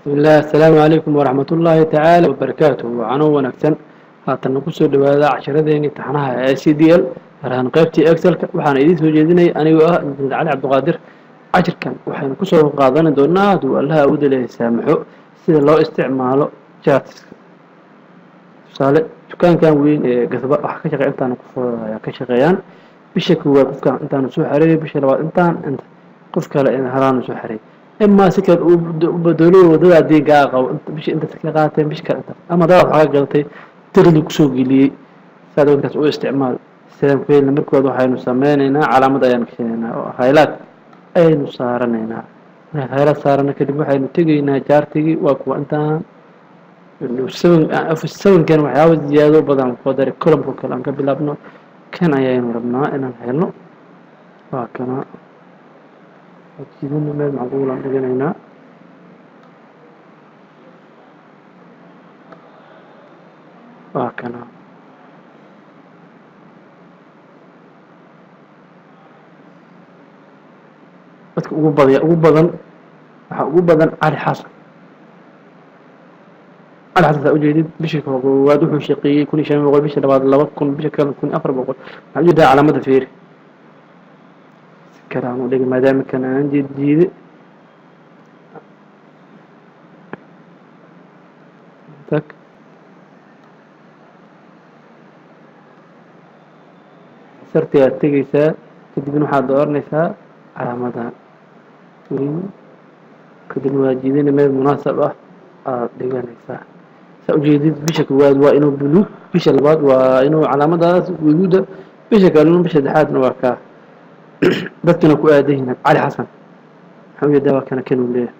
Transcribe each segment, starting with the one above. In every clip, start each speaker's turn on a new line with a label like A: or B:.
A: Bismillaah, assalaamu calaykum waraxmatullaahi tacaala wabarakaatuh. Wacanoo wanaagsan. Haatan kusoo dhawaada casharadeenii taxanaha ee CDL, gaar ahaan qaybtii Excelka. Waxaana idiin soo jeedinaya anigoo ah Injineer Cali Cabdiqaadir. Cashirkan waxaynu kusoo qaadani doonaa, hadduu Allaha u daleeya saamaxo, sida loo isticmaalo chartiska. Tusaale, dukaankan weyn ee Gasba waxaa ka shaqeeya intaanu qof ayaa ka shaqeeyaan. Bisha koowaad qofkan intaanu soo xareeyay, bisha labaad intaan inta qof kale halaanu soo xareeyay. Imaa si kale u bedelo wadadaa deegaa qabo, bisha intaas ka qaateen, bisha kale intaas, ama dadaad waxaa ka gadatay dakhli kusoo geliyey, saad intaas u isticmaal. Sidaan ku helna, markood waxaynu sameynaynaa calaamad ayaan keenaynaa oo highlight ayaynu saaranaynaa. Markaan highlight saarana kadib, waxaynu tegaynaa chartigii. Waa kuwa intaan Office 7-kan waxyaaba ziyaado badan koo daray. Columnka kale aan ka bilaabno, kan ayaynu rabnaa inaan helno. Waa kana jidina, meel macquulaan dhiganaynaa. Waa kana dadka ugu badaya, ugu badan, waxaa ugu badan Cali Xasan. Cali Xasan saa ujeedid, bisha koowaad wuxuu shaqeeyey 1500, bisha labaad 2000, bisha kale 1400. Waxaa ujeedaa calaamada feeri si kale aan u dhigay, maadaama kan aan jeed jiide tag. Sartigaad tegeysaa, kadibna waxaad dooranaysaa calaamadan, kadibna waa jiidina, meel munaasab ah aada dhiganaysaa. Saa ujeedid, bisha koowaad waa inuu buluug, bisha labaad waa inuu calaamadaas guduuda, bisha kalena, bisha saddexaadna waa kaa. Dadkana ku aadan yihiin Cali Xasan waxaan ujeedaa, waa kana kanuu leeyahay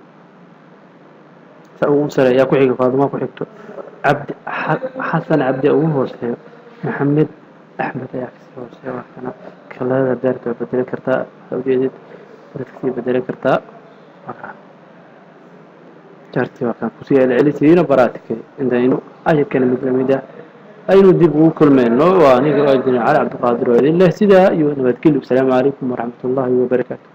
A: saa ugu sareeyaa, ku xiga Faaduma, ku xigto Cabdi Xasan, Cabdi ugu hooseeyo, Maxamed Axmed ayaa kasii hooseeya. Waa kana kalada daarta waa bedelan kartaa. Saa ujeedid, waad kasii bedelan kartaa. Waa kaa charti, waa kaan kusii celcelisiino baraatikay. Intaynu cashirkana mid lamid ah aynu dib ugu kulmayno, waa aniga oo Injineer Cali Cabdiqaadir oo idin leh sidaa iyo nabadgelyo. Asalaamu calaykum waraxmatullaahi wabarakaatu.